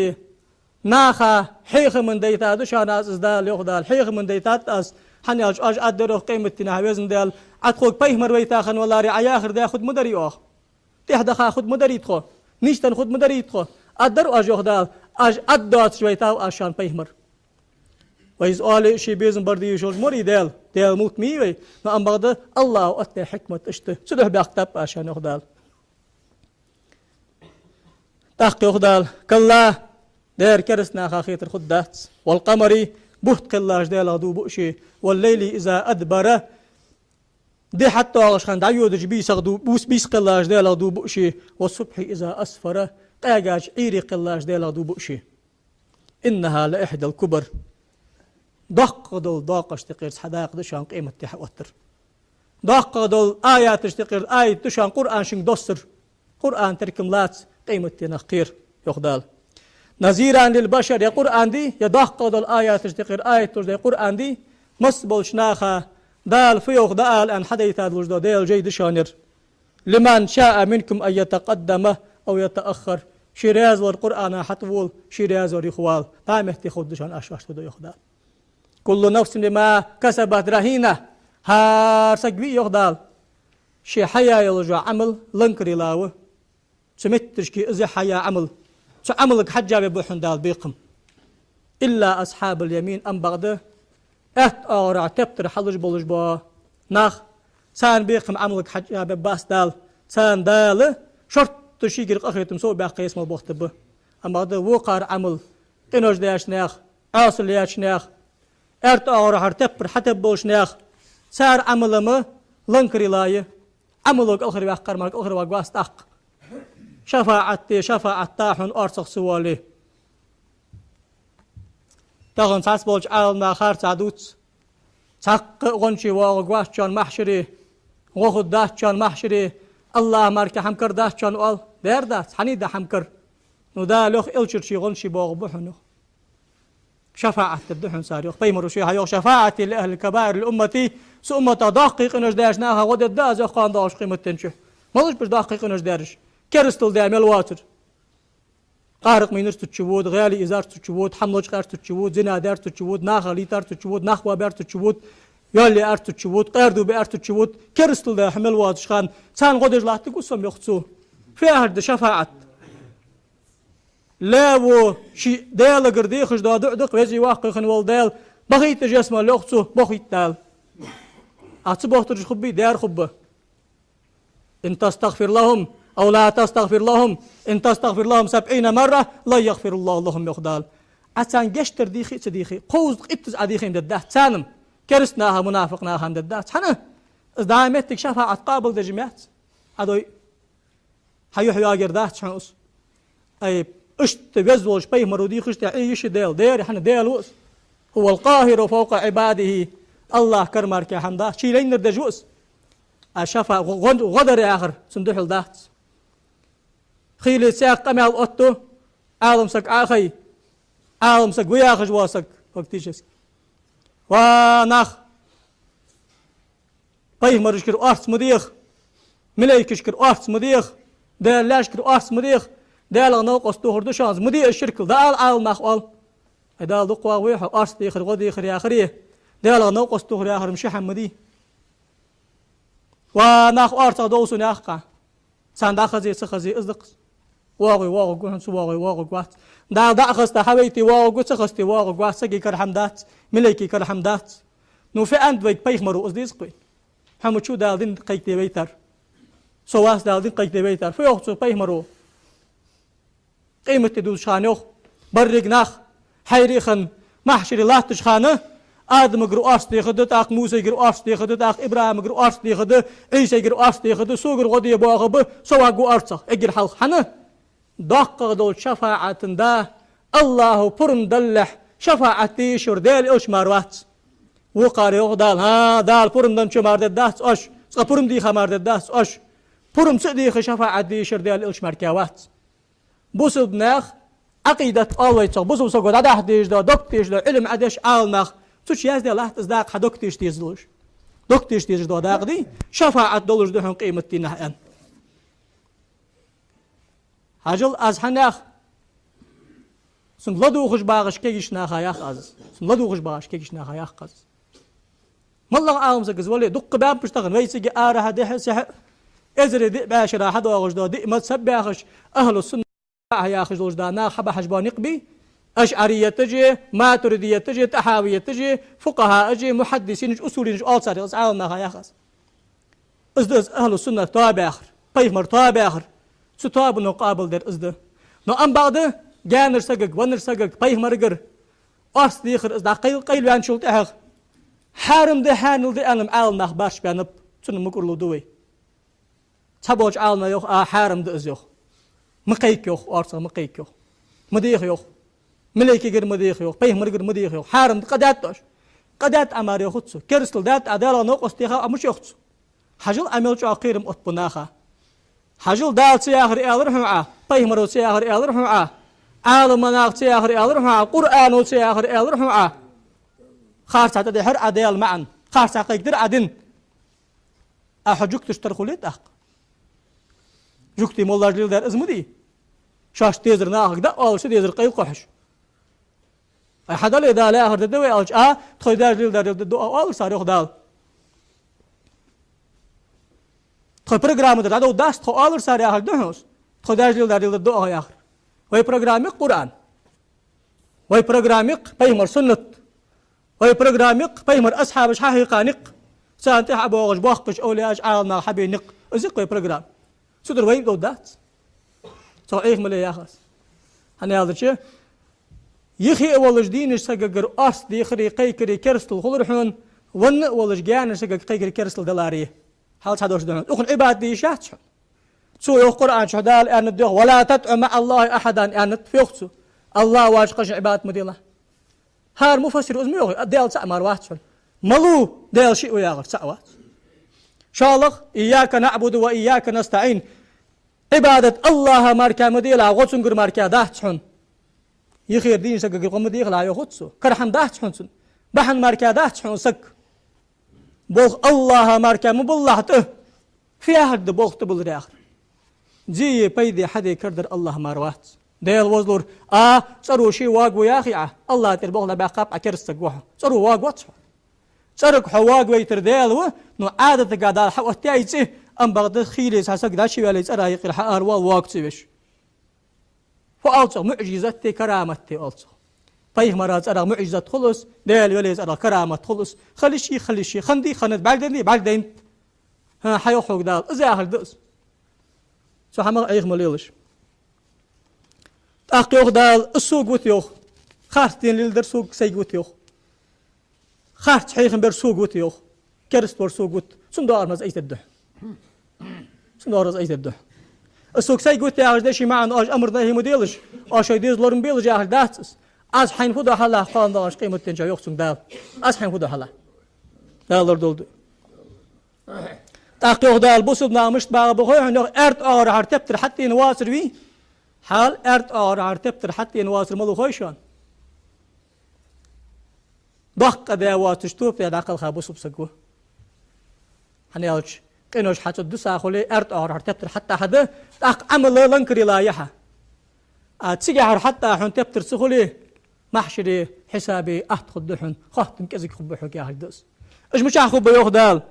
наха хьехама дайтад шоана аз, из Дала, йоах Дала, хьехама дайтад аз, хӀана аьлча оаш Ӏаддер оаха къематдийнахьа, Веза Даьла, Ӏа тхога пайхамар вайта хинна валаре, Ӏа яхар даь хургда-м дарий оаха. ТӀехьа даха хургда-м дарий тхо, нийсденна хургда-м дарий тхо. Ӏаддар оаш, йоах Дала, оаш Ӏаддоацаш вайтав аз шоана пайхамар. Вай из оале а ший безам бар де йиш йолаш ма вий Даьла, Даьла мулк ма йий вай, но амма бакъда АллахӀа оттадаь хьикмат иштта. Цудухьа баьхкаб аз шоана, йоах Дала. ТӀаккха йоах Дала: «كلا», дера кераста наха хетар хургдац, «والقمر», бутт кхеллача Даьлах дув буъ ший, «والليل إذا أدبر», ди хьатӀадоагӀача хана дӀайодача бийсах дув, бус-, бийса кхеллача Даьлах дув буъ ший, «والصبح إذا أسفر», къаьгача Ӏуйре кхеллача Даьлах дув буъ ший. «إنها لإحدى الكبر». Доккха дола доакъашта юкъера цхьа дакъа да шоана къематди хьаоттар. Доккха дола аяташта юкъера аят да шоана Къуръан шуга доссар. Къуръан теркам лаца къематденах кхера, йоах Дала. «نذيرا للبشر», е Къуръан дий, е доккха дола аяташта юкъера аят долаш дола Къуръан дий, масса болча наха Дала фу йоах дӀаала аьнна хьадайта долаш дола Даьла жай да шоана ер. «لمن شاء منكم أن يتقدم أو يتأخر». Ше раьза вар Къуръана хьатӀавола, ше раьза вар юхавала. ДӀа метте ховргда шоана оаш шоашта фу ду, йоах Дала. «كل نفس بما كسبت رهينة». ХӀара саг вий, йоах Дала, ше хьаяь йолаш йола Ӏамал ланкара йилла ва. Цу метташка из хьаяь Ӏамал, цу Ӏамалга хьежжа бергба хьона Дала бекхам. «إلا أصحاب اليمين», амма бакъда аьтта оагӀорахьа тептар хьалуш болаш бола нах, царна бекхам Ӏамалга хьежжа бергбац Дала, царна Дала шортта шийгара къахетам совбаьккха ялсмала бохтаргба. Амма бакъда вокхар Ӏамал, къинош деш нах, Ӏосал еш нах, аьрда оагӀорахьара тептар хьатеббалаш нах, цар Ӏамал-м ланкара йилла я. Ӏамалага кӀалхарваьккхар мара кӀалхарваргвац тӀаккха. ШафаӀат де, шафаӀат да хьона орцах ца воале. Тахан цхьацца болча Ӏаламнаха харцахьа дувц: цхьаккха а гӀончий воагӀаргвац шоана махьшаре, гӀо хургдац шоана махьшаре, АллахӀа мара хӀама карадац шоана оал. Дера дац, хьаний да хӀама кара? Ну, Дала йоах, Элчара ший гӀончий боагӀаргба хьона, йоах. ШафаӀат дергда хьона цар, йоах. Пайхамаро ше хьайоах: «شفاعتي لأهل الكبائر لأمتي». Са умматах доккхий къинош деш наха гӀо дергда аз, йоах, кхоана доагӀача къематдийнахьа. Малаш ба уж доккхий къинош дераш? Керастал даь мел воацар. Къаракъ мийнар цу чу вода, гӀаьлий изар цу чу вода, хӀама лочкъаяьр цу чу вода, зина даьр цу чу вода, наха лийтар цу чу вода, нах боабаьр цу чу вода, йоал яьр цу чу вода, къаьра дув биар цу чу вода, керастал даь хьо мел воацача хана, царна гӀо деш латтаргва со-м, йоах цо. Фу яхар да шафаӀат? Лаьво ший Даьлагара дехаш дола дуӀа да-кх, Веза-Воккха хинна вола Даьла, бахийта уж ялсмала, йоах цо, бохийт Дала. Ӏа ца бохийтараш хургбий, дера хургба. «إن تستغفر لهم أو لا تستغفر لهم، إن تستغفر لهم سبعين مرة لن يغفر الله لهم», йоах Дала. Ӏа царна гешт дар дийхе а ца дийхе а, кховзткъа иттаза Ӏа дийхе-м дергдац царна-м, кераста наха, мунафикъ наха-м дергдац. ХӀана? Из дӀа моттиг шафаӀат къоабалдеш ма яц. Ӏа дой, хьа юхь йоагаяр дац хьона из. Ай, иштта веза волча пайхамаро дийхача тӀа Ӏе йиш я Даьла, дера, хӀана, Даьла ва из. «هو القاهر فوق عباده». АллахӀ кара мара хӀама дац, ший лайнар деш ва из. А шафа-, гӀо-, гӀо-, гӀо дар яхар цунна духьал дац. Хийла цхьаькха къамаьл оттаду, Ӏалам саг Ӏо а хай, Ӏалам саг ва яхаш вола саг, фактически. Ва нах! Пайхамарашкара орц ма деха, малайкашкара орц ма деха, Даьла лаьшкара орц ма деха, Даьлах новкъост тохар да шоана из, ма де из ширк, дӀаала Ӏаламнаха оал. Ай, Дала дукха вагӀа ве хьо, орц дехар, гӀо дехар яхаре, Даьлах новкъост тохар яхар-м ши хӀама ма дий. Ва нах, орцах довз сона, яхаш. Царна дӀахазе, ца хазе, из да-кх из. ВоагӀе воагӀаргва хьона, ца воагӀе воагӀаргвац. Дала дӀа а хазийта хьавайте воагӀаргва, ца хазийте воагӀаргвац, сага кара хӀама дац, малайка кара хӀама дац. Ну, фу аьннад вайга пайхамаро, из деза-кх вайна. Хьо ма вац Дала дин кхайкаде вайтар. Со вац Дала дин кхайкаде вайтар. Фу йоах цо пайхамаро? Къематди дувцача хана йоах, берригаш нах хьайра а хинна, махьшаре латтача хана, Адамагара орц дехаргда, тӀаккха Мусайгара орц дехаргда, тӀаккха ИбрахӀимагара орц дехаргда, Ӏийсайгара орц дехаргда, согара гӀо де боагӀаргба, со варгва орцагӀа, эггара хьалха. ХӀана? ДоккхагӀа долча шафаӀата да, АллахӀа пурам далалехь, шафаӀат де йиш йолаш Даьла элча мара вац. Вокхар йоах Дала: «ХӀа, Дала пурам денначо мара дергдац оаш, цкъа пурам дийха мара дергдац оаш». Пурам ца а дийха, шафаӀат де йиш йолаш Даьла элча мара вац. Бусалба наьха Ӏакъидат оал вай цох, бусалба саго дӀадахьа дезаш дола, дог тешаш дола, Ӏилма Ӏадеш Ӏаламнах, цу чу яздаь латт из дакъа, хьа дог теша дезалуш. Дог теша дезаш дола дакъа дий, шафаӀат долаш да хьона къематдийнахьа, аьнна. Хьажал, аз хьанех, цунга ладувгӀаш багӀаш кегийча наха ях аз. Цунга ладувгӀаш багӀаш кегийча наха ях аз. МоллагӀа Ӏалам саг из вале, дукха баьннаб уж тахан, вай цига арахьа, дехьа-сехьа, эзари диъ бӀаь шера хьадоагӀаш дола диъ мазхӀаб баьхаш, ахӀлу сунна яхаш долаш да нах хьабахьаш бола никъ бий, ашӀарияташи, матуридияташи, тӀахьавияташи, фукъахӀааши, мухьаддисинаши, усулинаши оал царех, из Ӏаламнаха ях аз. Из да из ахӀлу суннат тоабаьхар, пайхамара тоабаьхар, цу тоабано къоабалдер из да. Но ам бакъда гаьнара сагага, веннара сагага, пайхамарагара орц дехар из дӀакъайл-, къайлаваьнначул тӀехьагӀа, хьарам да, хьанал да аьнна Ӏаламнах барш баьннаб, цунна мукӀарло ду вай. Цхьаболча Ӏаламнаха йоах: «А, хьарам да из», йоах. «Ма кхайка», йоах, «орцагӀа ма кхайка», йоах. «Ма деха», йоах. «Малайкагара ма деха», йоах, «пайхамарагара ма деха», йоах. «Хьарам да, къа даьд оаш». «Къа даьд Ӏа мара», йоах цо. «Керастал даьд Ӏа, Даьлах новкъост теха Ӏа», мича йоах цо. Хьажал, Ӏа мел чӀоагӀа кхерам отт бу наха. Хьажал, Дала ца яхар аьлар хьона Ӏа, пайхамаро ца яхар аьлар хьона Ӏа, Ӏаламнаха ца яхар аьлар хьона Ӏа, Къуръано ца яхар аьлар хьона Ӏа. Харцахьа тӀадихьар Ӏа Даьла маӀан, харцахьа кхайкадир Ӏа дин. А хьо жугташта тара хуле тӀаккха? Жугтий моллаш леладаьр из ма дий. Шоашта дезар нахага даа оалаш, шоай дезар къайлакхухьаш. Ай, хьадале, Дала яхар дергда вай аьлча, а, тхоай даьша леладаьр леладергда оаха, оалар цар, йоах Дала. Тхоай программа тӀа дӀадовргдац тхо, оалар цар, яхар да хьона из. Тхоай даьша леладаьр леладергда оаха яхар. Вай программа я-кх Къуръан. Вай программа я-кх пайхамара суннат. Вай программа я-кх пайхамара асхьабаша хьахьийха никъ, царна тӀехьа боагӀаш боккхийча овлияаша, Ӏаламнаха хьабена никъ. Из я-кх вай программа. Цудухьа вайна довргдац. Цох Ӏеха ма ле, ях аз. ХӀана аьлча, юхе а волаш дийнача сагагара орц дехари кхайкари керастал хулар хьона, венна а волаш гаьнара сагага кхайкари керастал далари. Хьал цхьа дош да хьона. Укхунна Ӏибадат де йиш яц хьона. Цо йоах Къуръан чу, Дала аьннад йоах: «ولا تدع مع الله أحدا», аьннад, йоах цо. АллахӀ воацача кхычунна Ӏибадат ма делахь. ХӀара муфассиро из ма йоахий, Даьла цаӀ мара вац хьона. Малув Даьла шиъ ва яхар, цаӀ вац. ШоллагӀа: «إياك نعبد وإياك نستعين». Ӏибадат АллахӀа мара ма делахь, гӀо цунгара мара дац хьона. Юхера дийнача сагагара гӀо ма дехалахь, йоах цо. Кара хӀама дац хьона цунна. Бахьан мара дац хьона саг. Болх АллахӀа мара ма буллахь тӀа. Фу яхар да болх тӀабиллар яхар? Зе е пайда хьаде карадар АллахӀ мара вац. Даьла возалора, а, цӀеро ше воагаву яхе Ӏа, АллахӀа тӀера болх дӀабаьккхаб Ӏа, кераста саг ва хьо. ЦӀеро воагавац хьо. ЦӀерага хьо воагавайтар Даьла ва, но Ӏадатага Дала хьаоттаяьй из цӀи, ам бакъда хийла цхьа саг дӀачуваьле цӀера юкъера хьааравоал воагавац веш. Фу оал цох? МуӀжизат да, карамат да оал цох. Пайхамара цӀерагӀа муӀжизат хул из, Даьла веле цӀерагӀа карамат хул из. Хила йиш йий, хила йиш я, хиннадий, хиннад, бӀаргадайнадий, бӀаргадайнад. ХӀа, хьайоах хьога Дала. Из яхар да из. Цу хӀамах Ӏеха ма лелаш. ТӀаккха йоах Дала: «Из сога вита», йоах. Харц дин леладер сога, сайга вита, йоах. Харц хьехам бер сога вита, йоах. Кераста вар сога вита. Цунна доагӀар мара из айса дергда хьона. Цунна доагӀар мара из айса дергда хьона. Из сога, сайга вита яхаш да ший маӀан, оаш амар-нахьи ма делаш, оаш шоай деза лорам белаш яхар дац из. Аз хьайна фу ду хьалахь кхоана доагӀача къематдийнахьа, йоах цунга Дала. Аз хьайна фу ду хьалахь. Дала лорадолда. ТӀаккха йоах Дала, бусалба нах мишта багӀаргба хой хьона, йоах, аьрда оагӀорахьара тептар хьатӀадена воацар вий? Хьал аьрда оагӀорахьара тептар хьатӀадена воацар малув хой шоана? Доккха къа даь воацаш, тоба даь дӀакхелха бусалба саг ва. ХӀана аьлча, къинош хьа цу дусахь хуле, аьрда оагӀорахьара тептар хьатӀа хьада, тӀаккха Ӏамал ланкарила я хьа. А цигахьара хьатӀа хьона тептар ца хуле, махьшаре, хьисабе атта хургда хьона, хоттам кӀезига хургба хьога яхилга да из. Уж мичахьа хургба йоах Дала: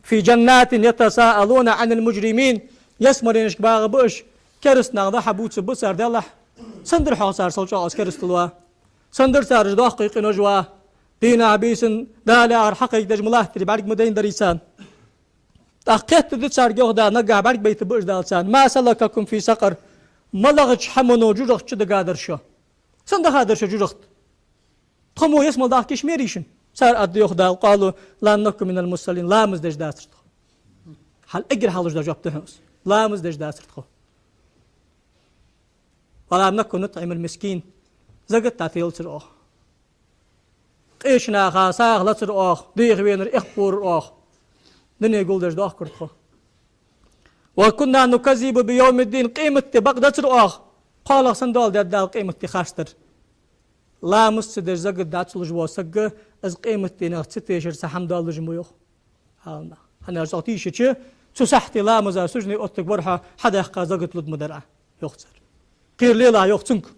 «في جنات يتساءلون عن المجرمين». Ялсмалешка багӀаргба уж, кераста нах дӀа-хьа бувцаргба цар, делахь, сенна дар хьогӀ цар сел чӀоагӀа из керастал ва? Сенна дар цар уж доккхий къинош ва? Дийнахьа-бийсанна Дала яхар хьакхайкадеш ма латтарий, бӀарг ма дайнадарий царна? ТӀаккха кхетаргда царга йоах Дала, нагахьа бӀаргабайтаргба уж Дала царна: «ما سلككم في سقر؟» МалагӀча хӀамано жожагӀата чу дагадар шо? Сенна дахадар шо жожагӀата? Тхо мо ялсмала дахка йиш мерий шун? Цар аргда, йоах Дала: «قالوا لم نك من المصلين». Ламаз деш дацар тхо. Хьал эггара хьалха дала жоп да хьона из. Ламаз деш дацар тхо. «ولم نك نطعم المسكين». Закат дӀателацар оаха. Къеча наха сагӀа лацар оаха, дехавенар эхь кхорар оаха. Дуне гулдеш доахкар тхо. «وكنا نكذب بيوم الدين». Къематди бакъдацар оаха. КхоалагӀа сенна дола дергда Дала къематди харцдар. Ламаз ца деш, закат дӀа ца луш вола саг, из къематдийнах ца тешар цхьа хӀама долаш ма йоах. Хьална. ХӀана аьлча, цох тийшача, цу сахьте ламаза сужуде оттаргвар хьо, хьадаьккха закат лургма дар Ӏа, йоах цар. Кхера лелахь, йоах, цунга.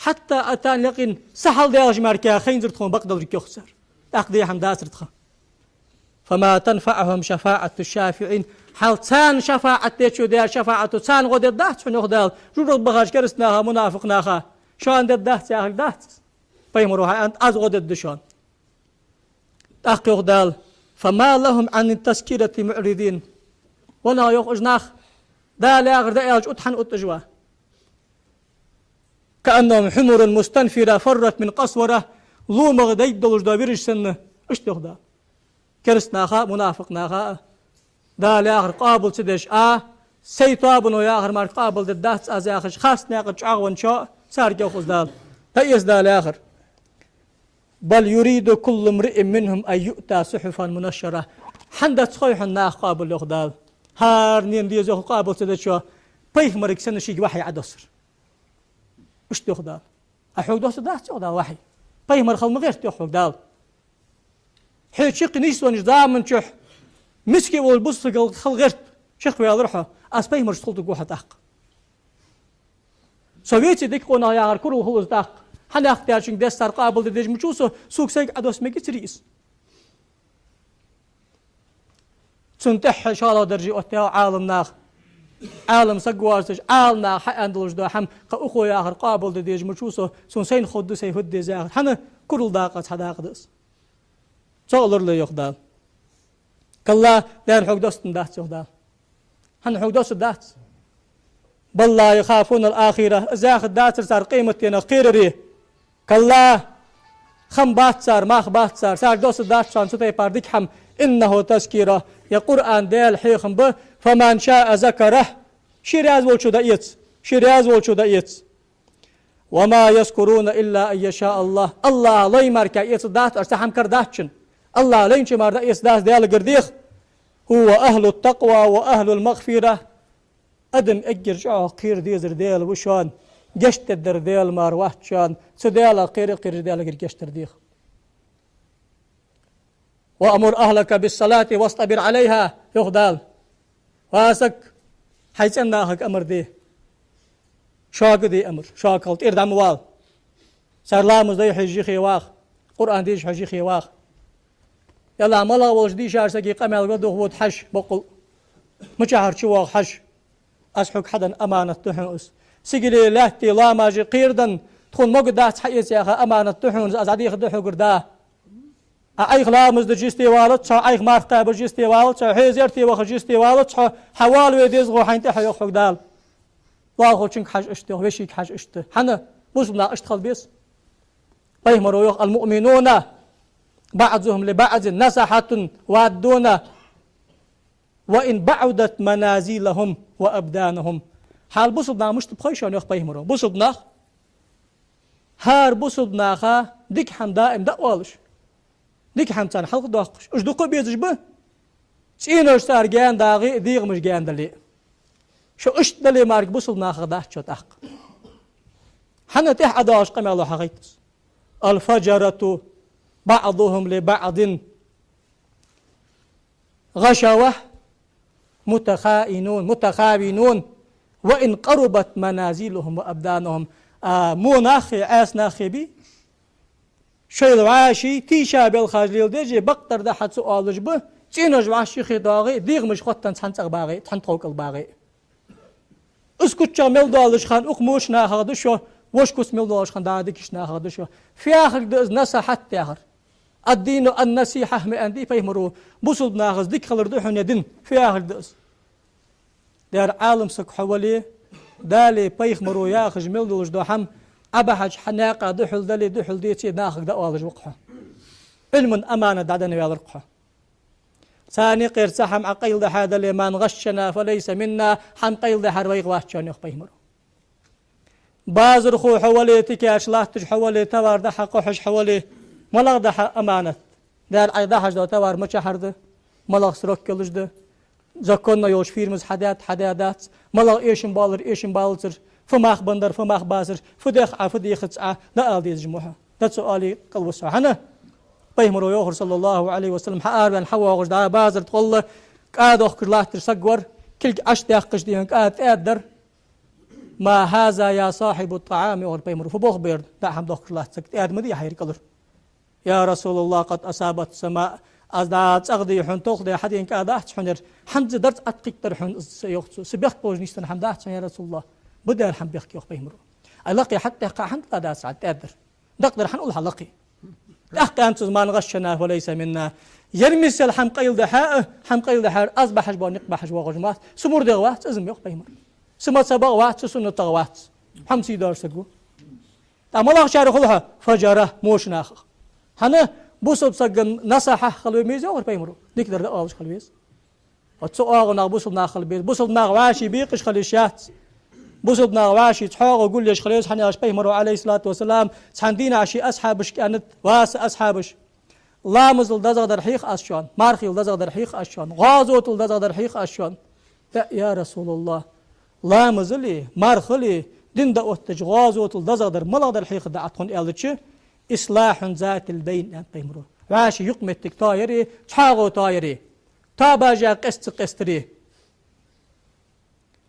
«حتى أتانا اليقين», са хьалдаьлча мара хайнзар тхона бакъдолга, йоах цар. ТӀаккха дехьа дацар тха. «فما تنفعهم شفاعة الشافعين». Хьал царна шафаӀат дечо дер шафаӀато царна гӀо дергдац хьона, йоах Дала, жожагӀате бахача кераста наха, мунафикъ наха. Шоана дергдац яхилга дац из. Пайхамаро хьааьннад: «Аз гӀо дергда шоана». ТӀаккха йоах Дала: «فما لهم عن التذكرة معرضين». Ванах, йоах, уж нах, Дала яхар дӀааьлча, утта хӀана утташ ва? «كأنهم حمر مستنفرة فرت من قسورة». ЛомагӀа дайдолаш дола вираш санна, иштта, йоах Дала. Кераста наха а, мунафикъ наха а, Дала яхар къоабал ца деш а, сай тоабано яхар мара къоабал дергдац аз яхаш, харц наькъа чу чӀоагӀвенначо а, царга йоах из Дала. ТӀаэца Дала яхар: «بل يريد كل امرئ منهم أن يؤتى صحفا منشرة». ХӀана дац хой хьона наха къоабал, йоах Дала? ХӀаране деза, йоах, къоабал ца дечо, пайхамарга санна шийга вахьи Ӏодоссар. Иштта йоах Дала. А хьога доссаргдац, йоах Дала, вахьи? Пайхамар хила ма гӀерт, йоах хьога Дала. Хьо чакх нийсвеннача заман чухь миска волча бусалба сагал хила гӀерт, чакхваьлар хьо, аз пайхамарашца хулийтаргва хьо тӀаккха. Со веце дика къонах яхар курал хул из тӀаккха. ХӀана аьлча, цунга дессар къоабал де дезаш мича ва со, сога сайга Ӏодосса мегацарий из? Цунна тӀехьа шоллагӀа дарже оттаяьй Ӏалам нах. Ӏалам саг воацаш, Ӏалам наха хьааьнна долаш дола хӀама, кхы укхо яхар къоабал де дезаш мича ва со, сона сайна ховргда, сай фу де деза яхар. ХӀана? Курал дакъа цхьа дакъа да из. Цо лорале, йоах Дала. «كلا», дера хьога доссаргдац, йоах Дала. ХӀана хьога доссаргдац? «بل لا يخافون الآخرة». Из яхаргдацар цар къематденах кхерар. «كلا», хам бац цар, мах бац цар, царга доссаргдац шоана цу тайпара дика хӀама. «إنه تذكرة», ер Къуръан Даьла хьехам ба, «فمن شاء ذكره». Ше раьза волчо дӀаэца, ше раьза волчо дӀаэца. «وما يذكرون إلا أن يشاء الله». АллахӀа лай мара эцаргдац, аш цхьа хӀама карадац шоана. АллахӀа лайнача мара дӀаэцаргдац, Даьлагара деха. «هو أهل التقوى وأهل المغفرة». Адам эггара чӀоагӀа кхера дезар Даьла ва шоана, гешт дергдар Даьла мара вац шоана, цу Даьлах кхера а кхераш, Даьлагара гешт дар деха. «وأمر أهلك بالصلاة واصطبر عليها», йоах Дала. Ва саг, хьай цӀен нахага амар де. Шуга де амар, шугахьа тӀера дӀа ма вала. Цар ламаз дай хьежа юхе ваха, Къуръан дешаш хьежа юхе ваха. Ялла, малагӀа волча дийшача сага къамаьл га духьа вода хьажа, боккъал. Мичахьара чувоагӀа хьажа. Аз хьога хьаденна аманат да хьона из. Сигалеи лаьттеи ламазеи кхераденна, тхона могаргдац хьаэца яха аманат да хьона из, аз дӀадехаргда хьогара да. Ӏа Ӏайха ламаз деш йисте валац хьо, Ӏайха марха кхаьбаш йисте валац хьо, хьо зерате вахаш йисте валац хьо, хьо вала вай дезагӀа хьайна тӀехьа, йоах хьога Дала. ВалхӀочунга хьажа иштта, йоах, вешийга хьажа иштта. ХӀана? Бусалба нах иштта хила беза. Пайхамаро йоах: «المؤمنون بعضهم لبعض نصحة وادون وإن بعدت منازلهم وأبدانهم». Хьал бусалба нах мишта ба хой шоана, йоах пайхамаро. Бусалба нах, хӀара бусалба наха дика хӀама даим дӀаоалаш, дика хӀама царна хьалха доаккхаш, уж дукха а безаш ба, цӀенош цар гаьна дагӀе а, дегӀамаш гаьна дале а. Шо иштта дале мара бусалба нахах дац шо тӀаккха. ХӀана? ТӀехьа ӀодоагӀаш къамаьло хьахайт из: «الفجرة بعضهم لبعض غشاوة متخائنون، متخاونون وإن قربت منازلهم وأبدانهم». А, во нахи, Ӏеса нахи бий, шоайла вӀаший тийша белхаш леладеш, бакъдар да хьа ца оалаш ба, цӀенош вӀаший юхе доагӀе, дегӀамаш хоттаденна цхьан цӀагӀа багӀе, цхьан тхов кӀал багӀе. Из куччах мел долаш хана укх моча нахах да шо, вож куц мел долаш хана дӀа дикача нахах да шо. Фу яхилга да из насахьат яхар? «الدين النصيحة» ма аьннадий пайхамаро, бусалба нахаца дика хилар да хьона ер дин. Фу яхилга да из? Дера Ӏалам саг хьо вале, Далеи пайхамаро яхаш мел долаш дола хӀама Ӏа бахьача хьа наькъа духьал дале, духьал деце, нахага дӀаоалаш ва-кх хьо. Ӏилман аманат дӀаденна ваьлар-кх хьо. Царна юкъера цхьа хӀама Ӏа къайладахьа дале: «من غشنا فليس منا», хӀама къайладахьар вайх вац шоана, йоах пайхамаро. Базархо хьо вале, тикаш латташ хьо вале, товар дахьа кхухьаш хьо вале, малагӀа да хьа аманат? Даьра, Ӏайха дахьаш дола товар мичахьара да, малагӀа срок йолаш да, законно йолча фирмас хьадаьд, хьадаь дац, малагӀа эшам балар, эшам балацар, фу мах беннабар, фу мах бацар, фу дех Ӏа, фу дехац Ӏа, дӀаала дезаш ма ва хьо. ДӀа ца оале, кӀалвис хьо. ХӀана? Пайхамаро йоахар, صلى الله عليه وسلم, хьаараваьнна хьавоагӀаш да базар тӀа гӀолла, кӀа дохкаш латташ саг вар, кулг Ӏочудаьккхача дийхьа кӀа тӀаьда дар. «ما هذا يا صاحب الطعام», йоахар пайхамаро, фу болх ба ер, даа хӀама дохкаш латта саг, тӀаьда ма дий хьа ер кӀалвар. «يا رسول الله، قد أصابت السماء». Аз дӀа цӀагӀа дий хьона, толхадаь хьадена кӀа дац хьона ер, хӀанз дарца Ӏоткхийттар хьона из, йоах цо, са бехк болаш нийсденна хӀама дац хьона, я Расулаллах. Ба даьра хӀама бехк, йоах пайхамаро. Ай, лакхе хьатӀадехка хӀанз а дац хьа тӀаьда дар. Дакъа дар хьа улл хьа лакхе. ТӀаккха аьннад цо: «من غشنا فليس منا». Ер миссел хӀама къайладахьа а, хӀама къайладахьар аз бахьаш бола никъ бахьаш воагӀаш вац. Са мурдех вац из-м, йоах пайхамаро. Са мазхабах вац, са суннатах вац. ХӀама сий доацаш саг ва. ТӀаккха малагӀчарех хул хьо? «فجرة», мошанахах. ХӀана? Бусалба сагага насахьа хила веза, йоахар пайхамаро. Дикадар дӀаоалаш хила веза. Вот цу оагӀонах бусалба нах хила беза. Бусалба нах вӀаший бекъаш хила йиш яц. Бусалба нах вӀаший цхьоагӀо гулъеш хила еза, хӀана аьлча пайхамаро, عليه الصلاة والسلام, цхьан дийнахьа ший асхьабашка аьннад: «Ва са асхьабаш, ламазал дезагӀа дар хьех аз шоана, мархал дезагӀа дар хьех аз шоана, гӀазотал дезагӀа дар хьех аз шоана». «Я, я Расулаллах, ламазали, мархали, дин дӀаоттача гӀазотал дезагӀа дар малагӀа дар хьехаргда Ӏа тхона?» аьлча, «إصلاح ذات البين», аьннад пайхамаро. ВӀаший юкъ-моттиг тоаяри, цхьоагӀо тоаяри, тоабаш яь къаьста ца къаьстари.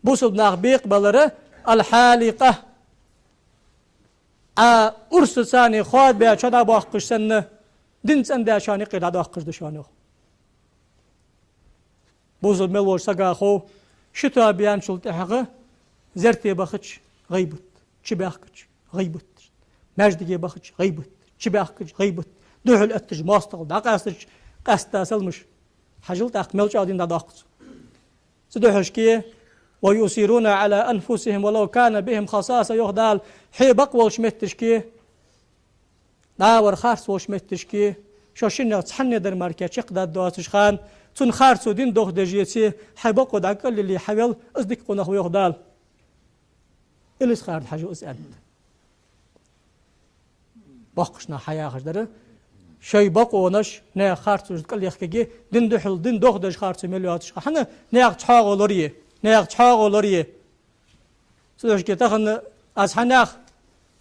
Бусалба нах бекъабалар, الحالقة, Ӏа урсаца хоадабаь чо дӀабоаккхаш санна, дин цӀендаь шоана юкъера дӀадоаккхаш да шоана, йоах. Бусалба мел волча сага хов, ши тоаба яьнначул тӀехьагӀа зерате бахача гӀийбат, чубаьхкача гӀийбат, маьждиге бахача гӀийбат, чубаьхкача гӀийбат, духьал эттача моастагӀал дӀакъаьстача къаьстта саламаш. Хьажал тӀаккха мел чӀоагӀа дин дӀадоаккх цо. Цудухьа шке: «ويؤثرون على أنفسهم ولو كان بهم خصاصة», йоах Дала, хье бакъ волча метташка, дӀавар харц волча метташка, шо шиннех цхьанне дар мара чакхдаргдоацача хана, цунна харцо дин дохадеш еце, хьай бокъо дӀакӀалйилле хьавел, из дика къонах ва, йоах Дала. Илисхарда хьажал из аьннад. Боккхийча наха хьаяхаш дар: шоай бокъонаш наьха харцонашта кӀалъяхкаргья, дин духьал, дин дохадеш харцо мел йоацаш. ХӀана? Наьха цхьоагӀо лорае, наьха цхьоагӀо лорае. Цудухьа тахан аз хьанах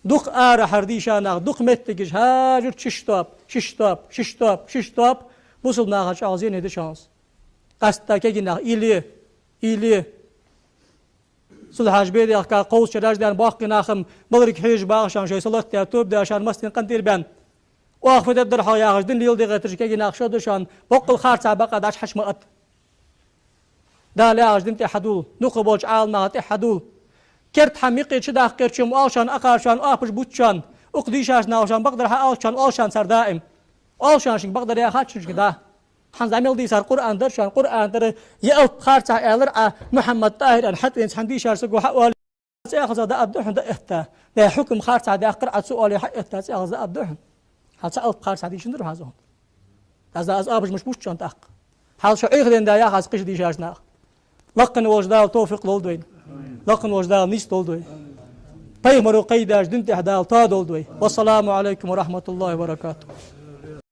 дукха арахьара дийша нах, дукха моттигаш хьажар, шишша тоаба, шишша тоаба, шишша тоаба, шишша тоаба, бусалба наха чӀоагӀа зене да шоана из. Къаьстта кегий нах уйла е, уйла е. Цул хьежа бе дехка кховзткъа шераш даьнна боккхий нах-м баларга хьежаш багӀа шоана, шоай салот даь, тоба даь, шоана массанена къинтӀера баьнна. Оаха фу дергдар хьогӀ яхаш, дин леладе гӀерташ кегий нах шо да шоана, боккъал харцахьа бакъахьа дӀачухьа ма оал. Дала яхача дина тӀа хьадувла, дукхагӀболча Ӏаламнаха тӀа хьадувла. Керда хӀама юкъе чудаккхарча-м оал шоана, акхар шоана, оапаш бувц шоана, укх дийшача наха шоана бакъдар хьаоал шоана, оал шоана цар даим. Оал шоана шуга бакъдар яхача шуга дӀа. ХӀанз дӀа мел дийцар Къуръан дар шоана, Къуръана тӀара ер алап харцахьа аьлар Ӏа, Мухьаммад-ТӀахӀир аьнна хьатӀавена цхьан дийшача саго хьаоале, цӀехаза дӀааб да хьона дӀаэтта. Е хьукам харцахьа даьккхар Ӏа ца оале хьаэтта, цӀехаза дӀааб да хьона. Хьа цхьа алап харцахьа дийшан дар хьа из хӀанз. Аз да, аз оапаш мишта бувц шоана тӀаккха. Хьал шо Ӏехаденна да яхаш кхыча дийшача наха. Лакхвенна волча Дала товфикъ лолда вайна. Лакхвенна волча Дала нийса долда вай. Пайхамаро кхайдача дина тӀа Дала тоадолда вай. والسلام عليكم ورحمة الله وبركاته.